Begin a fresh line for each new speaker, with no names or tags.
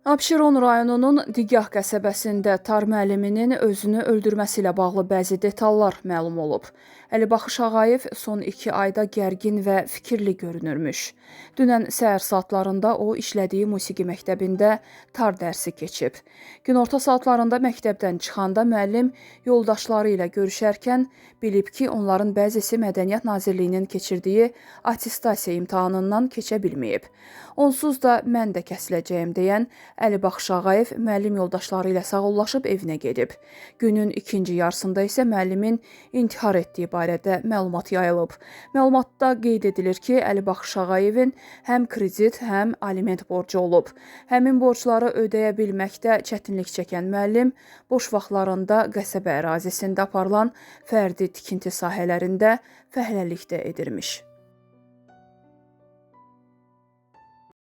Abşeron rayonunun Digah qəsəbəsində tar müəlliminin özünü öldürməsi ilə bağlı bəzi detallar məlum olub. Əlibaxış Ağayev son 2 ayda gərgin və fikirli görünürmüş. Dünən səhər saatlarında o işlədiyi musiqi məktəbində tar dərsi keçib. Günorta saatlarında məktəbdən çıxanda müəllim yoldaşları ilə görüşərkən bilib ki, onların bəzisi Mədəniyyət Nazirliyinin keçirdiyi attestasiya imtahanından keçə bilməyib. Onsuz da mən də kəsiləcəyəm deyən Əlibaxış Ağayev müəllim yoldaşları ilə sağollaşıb evinə gedib. Günün ikinci yarısında isə müəllimin intihar etdiyi barədə məlumat yayılıb. Məlumatda qeyd edilir ki, Əlibaxış Ağayevin həm kredit, həm aliment borcu olub. Həmin borcları ödəyə bilməkdə çətinlik çəkən müəllim boş vaxtlarında qəsəbə ərazisində aparılan fərdi tikinti sahələrində fəhləlik də edirmiş.